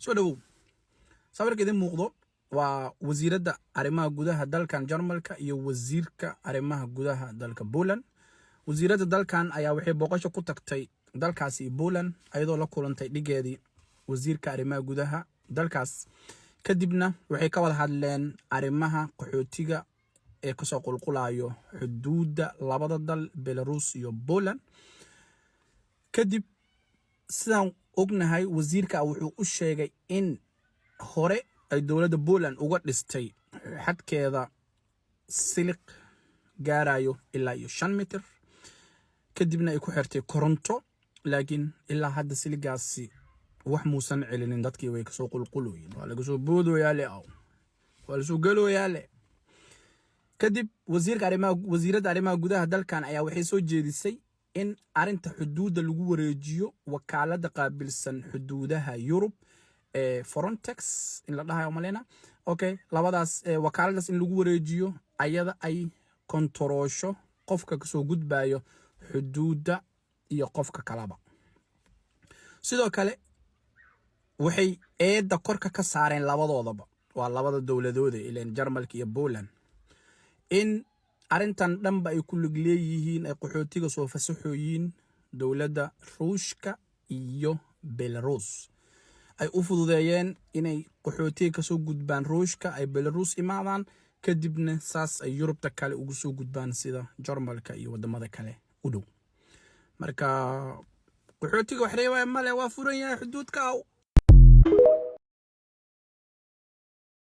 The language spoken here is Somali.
Soo dhawow. Sawirka idin muuqdo waa wasiiradda arrimaha gudaha dalkan Jarmalka iyo wasiirka arrimaha gudaha dalka Poland. Wasiiradda dalkan ayaa waxay booqasho ku tagtay dalkaasi Poland, ayadoo la kulantay dhigeedii wasiirka arrimaha gudaha dalkaas. Kadibna waxay ka wada hadleen arrimaha qaxootiga ee kasoo qulqulayo xuduudda labada dal, Belarus iyo Poland. Kadib, sidaan ognahay, wasiirka wuxuu u sheegay in hore ay dowladda Poland uga dhistay xadkeeda siliq gaarayo ilaa iyo 5 mitir, kadibna ay ku xirtay koronto, laakiin ilaa hadda siligaasi wax muusan celinin. Dadkii way kasoo qulquloyin, waa laga soo boodooyaa le, aw, waa lasoo gelooyaa le. Kadib wasiirka arrimaha wasiiradda arrimaha gudaha dalkan ayaa waxay soo jeedisay in arinta xuduudda lagu wareejiyo wakaaladda qaabilsan xuduudaha Yurub ee Frontex in la dhahayo malena. Okay, labadaas wakaaladaas in lagu wareejiyo, ayada ay kontaroosho qofka kasoo gudbayo xuduudda iyo qofka kalaba. Sidoo kale waxay eedda korka ka saareen labadoodaba, waa labada dowladooda ileen, Jarmalka iyo Poland, in arrintan dhanba ay ku lug leeyihiin, ay qaxootiga soo fasaxooyiin dowladda Ruushka iyo Belarus, ay u fududeeyeen inay qaxootiga kasoo gudbaan Ruushka, ay Belarus imaadaan, kadibna saas ay Yurubta kale ugu soo gudbaan, sida Jarmalka iyo wadamada kale u dhow. Marka qaxootiga wax reebaya male, waa furan yahay xuduudka. Aw,